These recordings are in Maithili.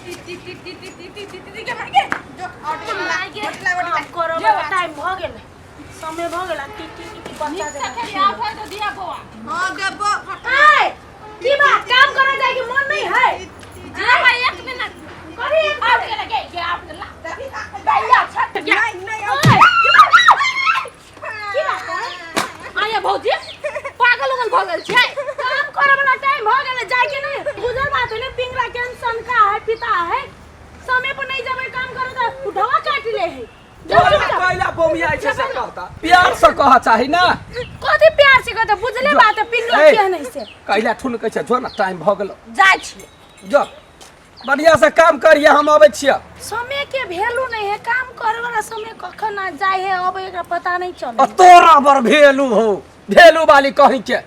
T T T T T T T T T के मार के जो ऑटो ला माय ऑटो ला ऑटो ला काम करे टाइम भ गेल, समय भ गेल। टी टी टी टी बच्चा नीक से जेना खेली आठ है तो दिया बौआ। हां देबो। आय की बात, काम करे जाए के मन नहीं है? जे भाई, एक मिनट। करी। आउट के लगे के आउट के ला। देखी। भैया छत गया। नहीं नहीं। ओए, की बात, की बात है? आया भौजी, पागल उगल भऽ गेल छै। काम करे वाला टाइम भ गेल, जाए के नहीं? बुझल बात है ने, पिंगला के शंका है पिता है। समय पर नहीं जबे काम करे त उठवा काट ले है। जाओ चुपचाप। कैला बोमियाइ छै से कहता, प्यार से कह चाही ना। कथी प्यार से कहते? बुझले बात है, पिंगला ए। के नहीं से। कैला ठुन कहै छै, जो ना, टाइम भऽ गेलो। जाइ छियै। जो, बढ़िया से काम करिए, हम अबै छियै। समय के वैल्यू नहीं है। काम करे वाला समय कखन आ जाए है अब एकरा पता नहीं चले। आ तोरा बड़ भेलू हो, भेलू वाली कहीं के।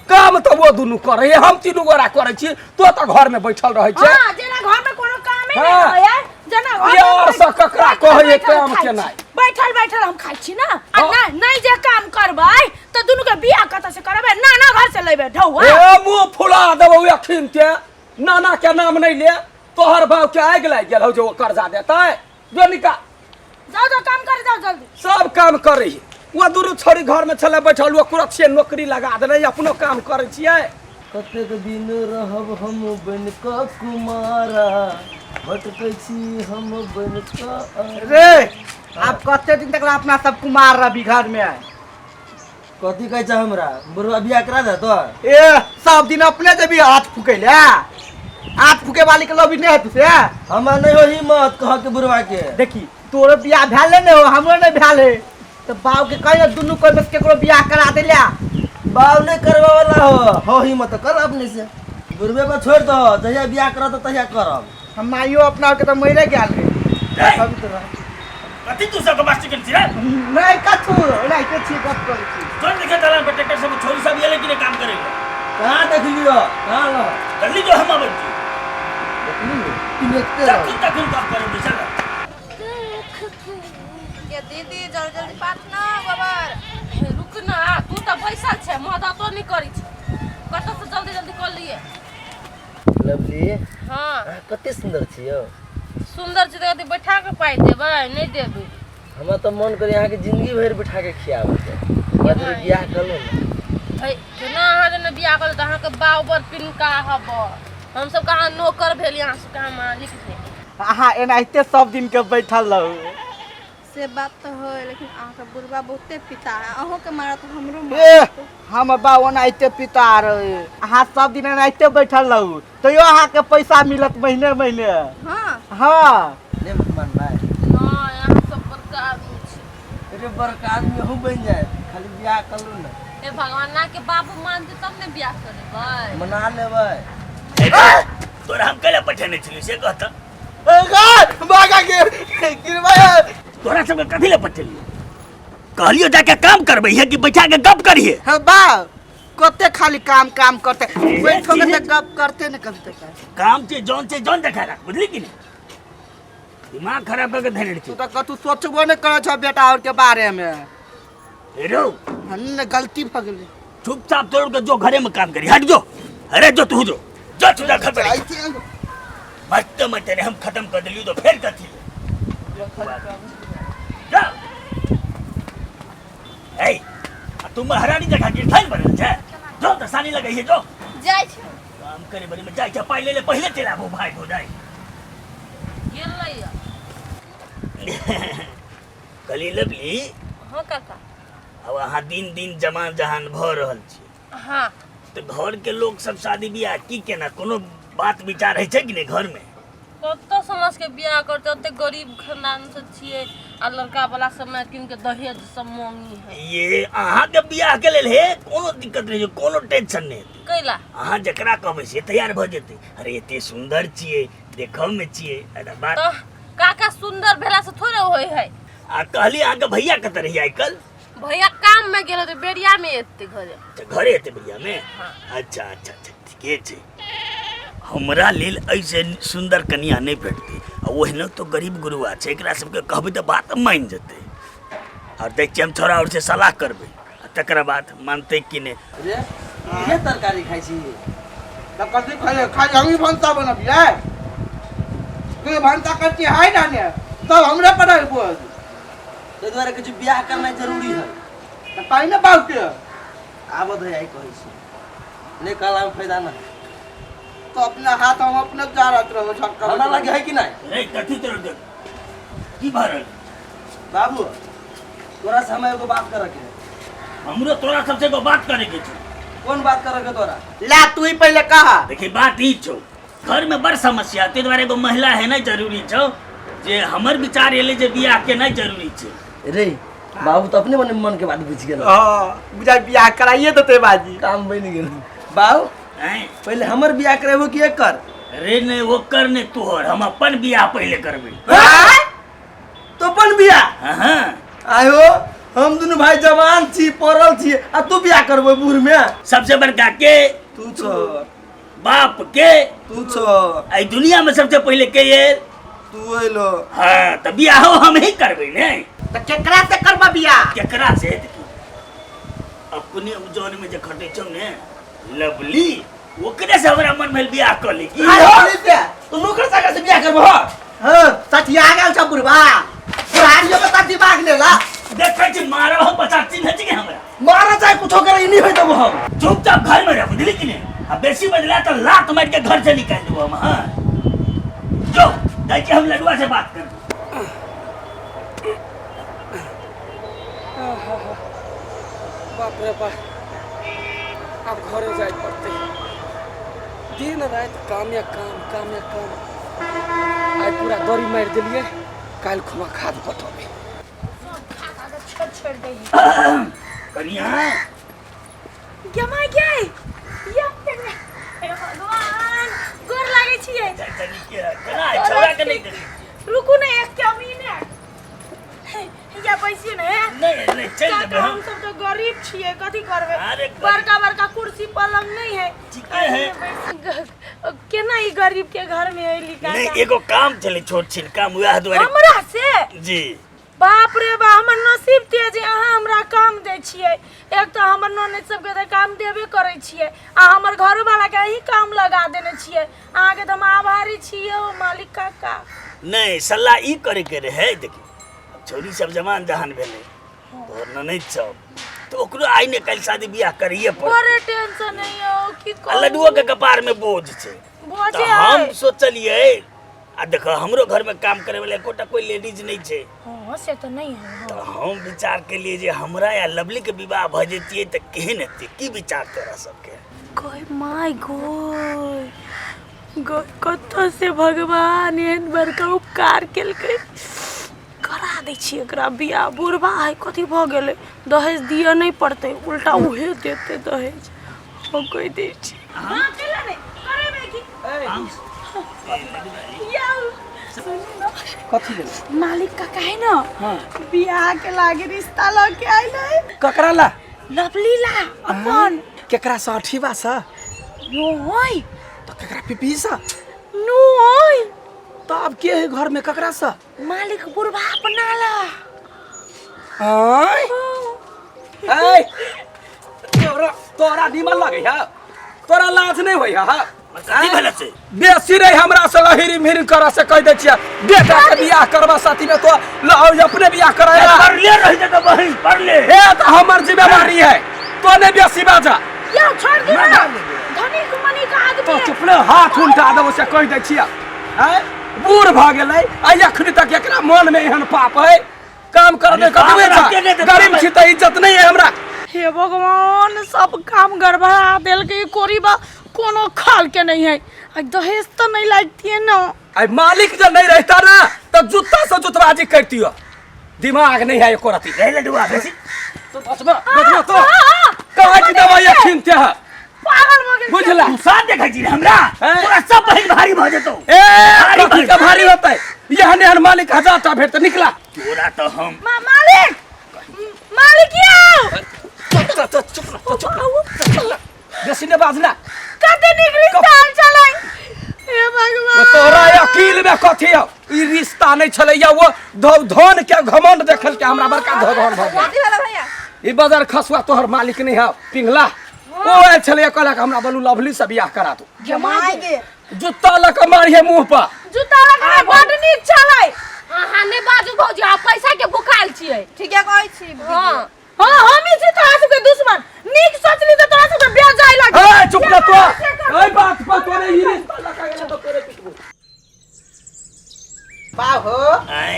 काम तऽ वो दुनू करे, हम तीनू गोरा करै छी, तो तऽ घर में बैठल रहै छै। हाँ, जेना घर में कोनो कामे नहीं हाँ। है, जेना घर में प्यार से ककरा बैठल कहै बैठल काम खाइ छी। केनाइ। बैठल बैठल हम खाइ छी ना। आ हाँ। नहीं नहीं, जे काम करबै तऽ दुनू के बियाह कतऽ से करबै? ना ना, घर से लेबै ढौआ। ए, मुंह फुला देबौ अखिन के, नाना के नाम नहीं ले। तोहर बाप के आगि लागि गेल हौ जे ओ कर्जा देतै? जो निका। जाओ जाओ, काम कर जाओ जल्दी। सब काम करै वो दुनू छोरी घर में छलै बैठल, वो कुरक्षे नौकरी लगा देने, अपनो काम करै छियै। कतेक दिन रहब हम बनि कऽ कुमारा, भटकै छी हम बनि कऽ। रे, आब कते दिन तक ला अपना सब कुमार रही घर में? कथी कहै छै हमरा बुढ़वा बियाह करा दे तो। ए, सब दिन अपने जेबी हाथ फूकै ले, हाथ फूके वाली के लबी नहीं हेतु से। हमरा नहीं हो हिम्मत कह के बुढ़वा के। देखी, तोरो बियाह भेल ने हो, हमरो नहीं भेल है, तो बाप के कही ना, दुनू कोई बस केकरो बियाह करा देला। बाप नहीं करवा वाला हो, हो हिम्मत तो कर अपने से। बुढ़वे पर छोड़ दो, जहिया बियाह करत तो तहिया करब। हम माइयो अपना के तो मरे गेल रे सब तरह। कथी तू सब मास्टर के छी रे? नहीं कथू, नहीं के छी, गप करै छी। जोन देखे दलान पर ट्रैक्टर सब छोरी सब ये लेकिन काम करे। कहाँ देख लियो, कहाँ लो? जल्दी जो, हम आबै छी। देखली कि देखते रहो। तखन तखन काम करे चल। के दीदी, जल्दी जल्दी पाथ ना गोबर। हे, रुक ना, तू तऽ बैसल छै, मदतो नहि करै छै। कतऽ से जल्दी जल्दी कऽ लिए। लवली। हाँ। अहाँ कते सुन्दर छी यौ। सुन्दर छै तऽ कथी बैठा कऽ पाइ देबै? नहि देबै। हमरा तऽ मन करे अहाँके जिंदगी भरि बैठा के खियाबके, मजबूरी बियाह कर लू ने। है केना अहाँ जेना बियाह करब तऽ अहाँके बाउ बड़ पिनका हब, हमसब कहाँ नौकर भेली, अहाँ सब कहाँ मालिक भेली। अहाँ एनाहिते सब दिन के बैठल रहू। से बात तऽ है, लेकिन अहाँके बुढ़बा बहुते पिता है, अहूँके मारत, हमरो ए मारत। हम बा ओनाहिते पिता रहे, अहाँ सब दिन एनाहिते बैठल रहू तैयो अहाँके पैसा मिलत महीने महीने। हाँ। हाँ। नहि मानबै? नहि, अहाँ सब बड़का आदमी छी। अरे, बड़का आदमी अहूँ बनि जाए, खाली बियाह कर लू ने। हे भगवान, ना के बाबू मानते तब ने बियाह करेबै। मना लेबै। तोरा हम कैला पठेने छलियै से कहता। बागा के गिरवा। तोरा सबके कथी ले पठेलियै? कहलियो जाके काम करबै है कि बैठा के गप करिए? हाँ बा, कते खाली काम काम करते बैठो के तऽ गप करते ने कभी तक। काम छै जौन छै जौन देखा राख, बुझली कि नहीं? दिमाग खराब करके धरे तू तऽ कतू सोचबो नहि करै छौ बेटा और के बारे में। हेरो। ने गलती भऽ गेलै। चुपचाप तोड़ के जो, घरे में काम करी। हट जो, अरे जो, तू जो जो, तू जा घर पर। मत मत ने हम खत्म कर दिलियो तो फिर कथी जा। ए, आ तू महारानी जगह गिरथन बनल छै, जो तो सानी लगै है जो। जाइ छी। काम करे बड़ी में जाइ छै, पाइ ले ले, पहिले चलि आबू भाई हो जाय। गेलै। कहली लवली। हाँ काका। अब अहाँ दिन दिन जमान जहान भऽ रहल छी। हाँ। तऽ घर के लोग सब शादी बियाह की केना, कोनो बात विचार होइ छै कि नहि घर में? कतऽ समझ के बियाह करते? ओते गरीब खानदान से छियै आ लड़का वाला सब में किन के दहेज सब मांगी है। ये अहाँके बियाह के लेल हे कोनो दिक्कत नहि छै, कोनो टेंशन नहि हेतै। कैला? अहाँ जकरा कहबै से तैयार भऽ जेतै। अरे, एते सुन्दर छियै, देखऽ मे छियै, अरे बात। तऽ काका, सुन्दर भेला से थोड़े होय है। आ कहली, अहाँके भैया कतऽ रही आइ काल्हि? भैया काम में गेल होते, बेरिया में एते घरे। अच्छा, घरे हेतै भैया मे। अच्छा अच्छा अच्छा, ठीके छै। हमरा लेल एहिसँ सुन्दर कनिया नहि भेटतै आ ओहिनो तो गरीब गुरुआ छै, एकरा सबके कहबै तऽ बात मानि जेतै। आओर देख छियै, हम छोड़ा आओर से सलाह करबै आ तकरा बाद मानतै कि नहि। रे, इहे तरकारी खाइ छी? तब कथी खाइ खाइ? हमही भनसा बनबियै। कहियो भनसा करती है ना ने तब हमरे पर है बोझ। ताहि दुआरे कहै छी बियाह करनाइ जरूरी है। तऽ पाइ ने बाबूके। आबऽ दे, आइ कहै छी नहि कहलामे फायदा नहि। तो अपना हाथ हम अपने जारत रहो झक्का। हमरा लगे है कि नहि? रे कथी तोर देख की भऽ रहल? बाबू, तोरा से हमरा एगो बात करऽ के है। हमरो तोरा सबसे एगो बात करे के छौ। कोन बात करऽ के तोरा? ला तू ही पहले कहा। देखी बात ई छौ, घर में बड़ समस्या, ताहि दुआरे एगो महिला हेनाइ जरूरी छौ। जे हमर विचार एलै जे बियाह केनाइ जरूरी छै। रे बाबू तऽ अपने मने मन के बात बुझि गेल। हाँ, बुझाइ बियाह कराइए देतै बाजी। काम बनि गेल। बाबू आँय? पहिले हमर बियाह करेबो कि एकर? रे नहि ओकर नहि तोहर, हम अपन बियाह पहिले करबै। आँय? तो अपन बियाह? हाँ। आयो, हम दुनू भाई जवान छी, पढ़ल छी, आ तू बियाह करबो बूढ़ में? सबसे बड़का के? तू छो। बाप के? तू छो। एहि दुनिया में सबसे पहिले के आयल? तू अयलो। हाँ, तऽ बियाहो हम ही करबै ने। तऽ केकरा से करबा बियाह? केकरा से? देखी अपने उजौन में जे खटै छौ ने लवली, ओकरे से हमरा मन भेल बियाह कऽ ली। की लवली से? तू नौकर चाकर से बियाह करबो? हाँ, सठिया गेल छ बुढ़बा, बुढ़ारियो के साथ दिमाग लेला। देखै छी मारब हम, बच्चा चिन्है छी हमरा। मारा चाहे कुछो करे, ई नहीं होय देबो हम। चुपचाप घर में रह, बुझली कि नहीं? आ बेसी बजला तो लात मार के घर से निकाल देबो हम। हाँ जो जाइ छी हम लडुआ से बात करबो। बाप रे बाप, आब घरे जाय पड़तै। दिन राति काम या काम, काम या काम। आइ पूरा दौरी मारि देलियै, काल्हि खुमा खाद पटबै। छोड़ दे कनिया गे माय गे, या हे भगवान, गोर लागै छियै। केना छौड़ा के नहीं देखै? रुकू ने एक के मिनट, या बैसिए ने। नहीं नहीं, चल काका, जेबै हम। हम सब तो गरीब छियै, कथी करबै? अरे गरीब- बड़का बड़का कुर्सी पलंग नहीं है। ठीके है। केना ई गरीब के घर में अयली काका? नहीं, एगो काम छलै, छोट छिन काम, वएह दुआरे। हमरा से? जी। बाप रे बा, हमर नसीब तेज है, अहाँ हमरा काम दै छियै। एक तऽ हमर ननद सबके तऽ काम देबे करै छियै, आ हमर घरोवाला के अहीं काम लगा देने छियै। अहाँके तऽ हम आभारी छियै ओ मालिक काका। नहीं, सलाह ई करे के रहे, देखी छौरी सब जवान जहान भेलै, तोहर ननैद सब तऽ ओकरो आइ ने काल्हि शादी बियाह करैये पड़तै। बड़े टेंशन नहीं हो की आ कहू। लड्डुओ के कपार में बोझ छै। बोझे तऽ है। हम सोचलियै, आ देखो हमरो घर में काम करे वाला एकोटा कोई लेडीज नहीं छै। हाँ, से तऽ नहीं है। हाँ। तऽ हम विचार केलियै जे हमरा या लवली के विवाह भऽ जैतियै तऽ केहन हेतै? की विचार तोरा सबके? गय माय गय गय, कतऽ से भगवान एहन बड़का उपकार केलकै? करा दै छियै एकरा बियाह। बुढ़बा है, कथी भऽ गेलै? दहेज दिअ नहि पड़तै, उल्टा उहे देतै दहेज। हम कहि दै छी। हाँ, केला नहि करेबै की? यौ, सुनू ने। कथी भेल? मालिक काका है ना, बियाह के लागे रिश्ता लऽ के आयल है। ककरा ला? लवली ला अपन। केकरा से? अठीबा से? नोय। तऽ केकरा, पिपी से? नोय। तऽ आब के है घर में, ककरा से? मालिक बुढ़बा अपना ला। आँय ऐ, तोरा तोरा निमन लगे है? तोरा लाज नहीं होय है? कथी भेल से? बेसी रे हमरा से लहिरी मिहिरी कर से कह दै छियै, बेटा के बियाह करबा साथी में तो ल अपने बियाह कराएला। परले रह जेतौ बहिन, परले। हे, तऽ हमर जिम्मेवारी है, तो नहीं बेसी बाजा। यौ, छोड़ दे ना, धनिक मनिक आदमी तो है। चुप रह, हाथ उल्टा देबो से कह दै छियै। आँय, बूढ़ भऽ गेलै आ एखनी तक एकरा मन में एहन पाप है। काम कर दे अरे बाप कतबे रहते नहि छा तऽ गरीब छी तऽ इज्जत नहीं है हमरा। हे भगवान, सब काम गड़बड़ा देलकै। कोरीबा कोनो खाल के नहीं है, आ दहेज तऽ नहीं लगतियै ना। आई मालिक जब नहीं रहता ना तो जूता से जुतबाजी करती हो। दिमाग नहीं है एको रति। रह लडुआ बेसी तो बचबा बचबा तो काट देबा अखिन ते है। पागल भऽ गेल। बुझला? तू साथ देखै छी रे हमरा? हैं? तोरा सब बहिन भारी भऽ जेतौ। ए भारी कथी के भारी होतै? एहन एहन मालिक हजार टा भेटतै। निकला तोरा तऽ हम। मालिक, मालिक यौ। चुप रह, चुप चुप रह, चुप रह, चुप रह। बेसी ने बाजना। कते नीक रिश्ता चलै, हे भगवान। तोरा अकील में कथी हौ? ई रिश्ता नहीं छलैया, वो धन के घमंड देखल के हमरा बड़का धन भऽ गेल। कथी भेलै भैया? ई बजर खसुआ तोहर मालिक नहीं हौ पिंगला, ओ आयल छलैया, कहलक हमरा बोलू लवली से बियाह करा दू। माय गे, जूता लऽ कऽ मारिहे मुँह पर। जूता लगा बड़ छियै। ठीके कहै छी। हां हां, हम ही छी तोरा सबके दुश्मन। नीक सोचली त तोरा सबके ब्याह जाय लागे। ए चुप रह तो, ए बात पर तोरे ई रिश्ता लगा गेल तो तोरे पिटबो। बाहो आय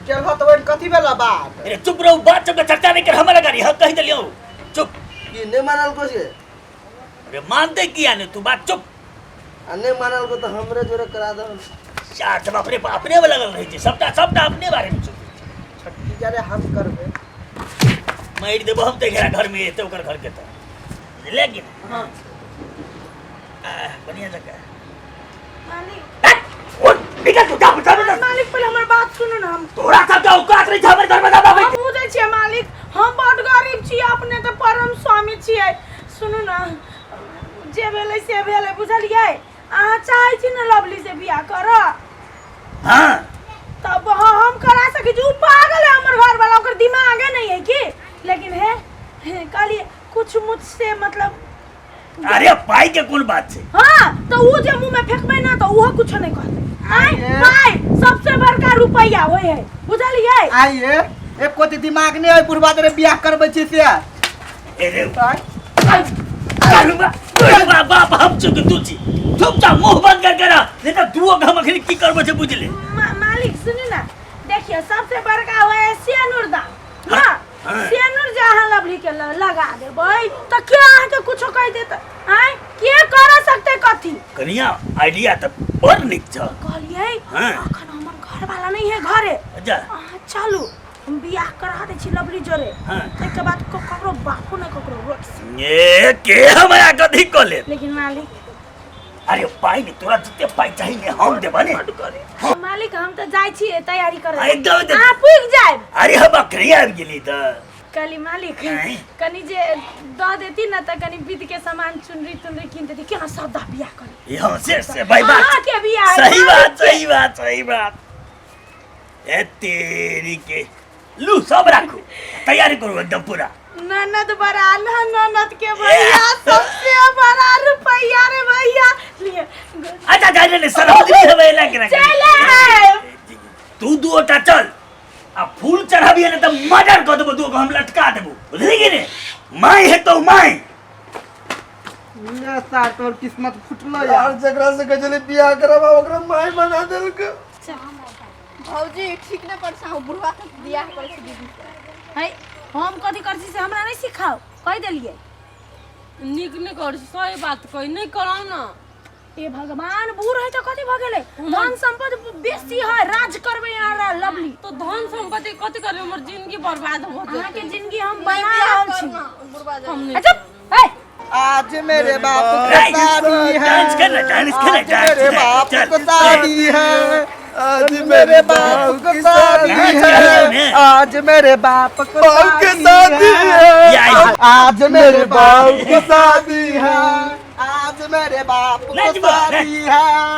चल तो ओइन कथी भेला बात? अरे चुप रहो, बात सबके चर्चा नहीं कर, हमारा गाड़ी हक कहि देलियौ। चुप। की नहीं मानल को से? अरे मानते किया नहीं तू बात, चुप। आ नहीं मानल को तो हमरे जोरे करा दो। यार सब अपने अपने में लगल रहै छै, सबटा सबटा अपने बारे में सोचै छै। छट्टी जरे हम करबे। मारि देबो हम तऽ एकरा घर में एते ओकर घर के तऽ बुझले कि नहीं? हां। बढ़िया जगह। मालिक निकल तू, जा, जा, जा। मालिक पहले हमर बात सुनू ना। हम तोरा सब के औकात नहीं छै हमर घर में दबाबै। हम बुझै छियै मालिक, हम बड गरीब छियै, अपने तऽ परम स्वामी छियै। सुनू ना, जे भेलै से भेलै, बुझलियै? अहाँ चाहै छी ने लवली से बियाह करऽ? हाँ। तब हाँ, हम करा सकै छी। उ पागल है हमर घर वाला, ओकर दिमागे नहीं है की। लेकिन हे, हे कहलिए कुछ मुझसे मतलब। अरे पाई के कोन बात छै? हाँ तो उ जे मुंह में फेंकबै ना तो उहो कुछ नहीं कहतै। आय पाई सबसे बड़का रुपैया होय है, बुझलियै? आइए एको दी दिमाग नहीं है बुढ़वा तेरे बियाह करबै छी से। अरे बुढ़वा बुढ़वा बाप हम चुक तू छी, चुपचाप मुंह बंद करके रह, नहीं तो दुओ हम अखनी की करबो छै बुझले। मालिक सुनू ना, देखियो सबसे बड़का होय है सेनुर दाम। हाँ, सेनुर जे अहाँ लवली के लगा देबै तऽ के अहाँके कुछो कहि देत? आँय के कर सकतै कथी? कनिया आइडिया तऽ बड़ नीक छ। कहलियै हाँ। अखन हमर घर वाला नहीं है घरे। अच्छा। अहाँ चलू, हम बियाह करा दै छी लवली जोरे। हाँ। ताहिके बाद ककरो बापो नहि ककरो रोक सकै। ए के हमरा कथी कऽ लेत? लेकिन मालिक। अरे पाई नहीं, तोरा जितने पाई चाहिए ने हम देबा ने। मालिक हम तऽ जाइ छियै तैयारी करै। एकदम एकदम। अहाँ पुगि जायब। अरे हम अखनी आबि गेली तऽ। कहली मालिक आँय? कनी जे दऽ देती ना तऽ कनी विध के सामान चुनरी तुनरी कीन देती। केना सदा बियाह करी? ई हाँ से से भाई बात। अहाँके बियाह है, सही मालिक बात, के। सही बात, सही बात। ए तेरी के लू सब राखू, तैयारी करू एकदम पूरा। ननद बड़ा ना, ननद के भैया सबसे बड़ा रुपैया रे भैया। लिए। अच्छा जा ले सरहोजनी हवे लग रहा। चल आएब। तू दुओटा चल आ फूल चढ़ाबिए ने तऽ मर्डर कऽ देबो, दुओ के हम लटका देबो, बुझली कि ने? माय हेतौ माय। ने सार तोर किस्मत फुटलो यार यार। जकरा से कहै छलै बियाह करबा ओकरा माय बना देलकै। भौजी ठीक न कर साहु बुढ़वा के बियाह करै छी दीदी से। है हम कथी करै छी से हमरा नहीं सिखाओ, कहि देलियै। नीक नहीं करै छी, सही बात कही, नहीं कराउ ना। ए भगवान, बूढ़ है तो कथी भऽ गेलै? धन संपत्ति बेसी है, राज करबै यहाँ लवली। तो धन संपत्ति कथी करबै, हमर जिंदगी बर्बाद हो जेतै। अहाँके जिंदगी हम नहीं बना बियाह रहल छी। करना बुढ़वा हम नहीं। अच्छा हे आज मेरे बाप को राइट। शादी है, डांस कर ना, डांस कर ना, आज डांस मेरे कर, बाप चल। को शादी है, आज मेरे बाप को शादी डांस कर है, ना। आज मेरे बाप को बाप के शादी है, ये आई। आज मेरे बाप को शादी है, आज मेरे बाप को नाच बा, नाच। शादी है।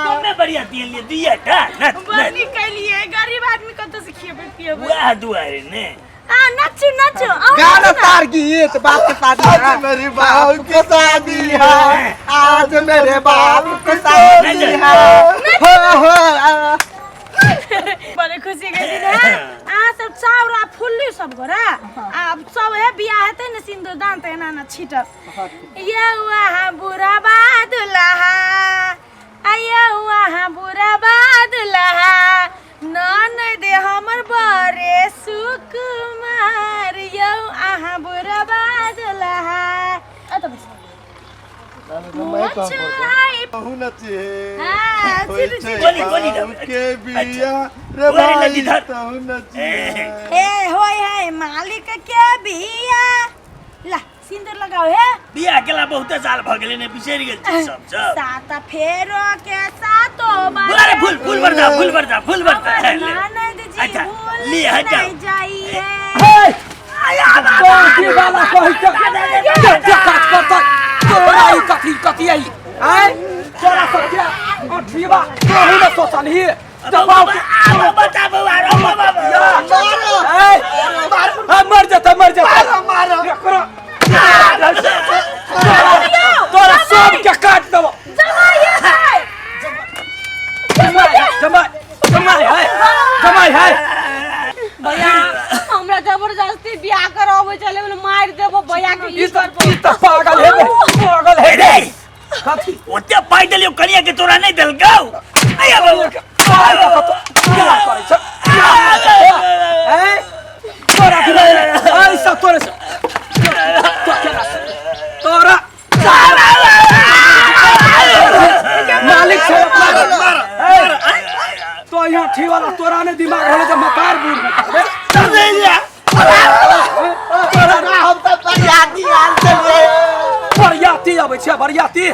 कमे बढ़िया तीन लिए दिया टा नाच बड़ नाच। नीक कैलियै, गरीब आदमी कतऽ से खिएबै पिएबै? वाह दुआरे ने। आ नाचू नाचू, अहूँ गाना नाचू ना। तार गीत बाप के शादी है, आज मेरे बाप को शादी है, आज मेरे बाप को शादी है। हो हो आ। बड़े खुशी के दिन है। अहाँ सब चाउर आ फुल्ली सब गोरा आब सब हे बियाह हेतै ने सिन्दूर दान तऽ एना एना छीटब। ये वहाँ बुढ़ाबा दुल्हा, आये वहाँ बुढ़ाबा दुल्हा, ननद हमर बड़े सुकुमार, यौ अहाँ बुढ़ाबा दुल्हा। अतऽ बैस। मोछ कहू नचिहे। हाँ, होइ चिन्ह छै गोली, गोली बाप दब। के अच्छा। बियाह रे गोली भाई लगी धर। तहु नचिहे। ए होय है मालिक के बिया। ला सिंदूर लगाओ हे। बियाह केला बहुते साल भऽ गेलै ने, बिसरि गेल छी सब सब। सात फेरो के सातो बार। बोला रे फूल फूल बरसा, फूल बरसा, फूल बरसा। ले। ननद जी अच्छा, भूल ले, हट जाओ। नहीं जाइए। हे डोंकी वाला कहै छै जे जे काज करतै तोरा ई कथी कथी आई आय तोरा सब के अठीबा तोहू ने सोचलही दबाव के बताबू आरो ए ए, मर जेतै मर जेतै, मारो एकरा तोरा सब के काट देबो। जमाई जमाई जमाई है, जमाई है। भैया हमरा भैया के ई तऽ ई तऽ पागल हेबे, पागल हेबे। रे कथी? ओते पाइ देलियौ कनिया के तोरा नहि देलकौ नहि आबै पाइ लऽ कऽ तो बियाह करै छै, बियाह करै छै, हैं? तोरा के नहि, ऐ सब तोरे से। तोरा मालिक छै अपना। तो यहाँ ठीक वाला तोरा ने दिमाग होले जे मकार बूढ़ में। तोरा हम तऽ बरियाती आयल छलियै। बरियाती अबै छै बरियाती।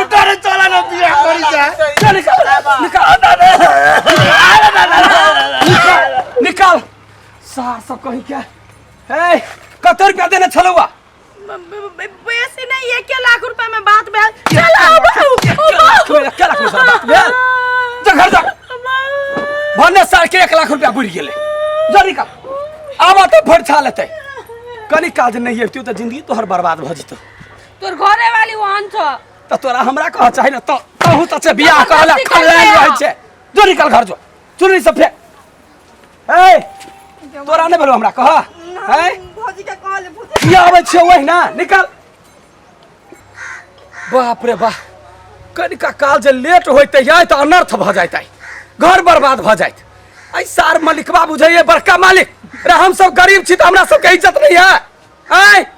उतर चला न बियाह करी जा। चल निकाल निकाल निकाल निकाल सार सब कहीं क्या हे कते रुपया देने छलौआ? बेसी नहीं, 1 लाख रुपया में बात भेल। चल आबू। 1 लाख में सारा बात भेल? जा घर जा। भन्ने साल के 1 लाख रुपया बुड़ि गेलै। जा निकाल। आब तऽ फरिछा लेतै। कनी काज नहि अबितौ तऽ जिंदगी तोहर बर्बाद भऽ जेतौ। तोर घरे वाली वहन छ। तऽ तोरा हमरा कह चाही ने। तऽ तहु तऽ छै बियाह करऽ लए खलैन रहै छै। जो निकाल घर जो। चुनरी सब फेक। ए तोरा नहि भेलौ हमरा कह हैं? भौजी के कहले भौजी। किया आबै छियै ओहि ना निकाल। बाप रे बाप, कनिका काल जे लेट होइतै यै तऽ अनर्थ भऽ जाइतै, घर बर्बाद भऽ जाइत। एहि सार मलिकबा बुझैये बड़का मालिक रे। हम सब गरीब छी तऽ हमरा सबके इज्जत नहीं है। आँय।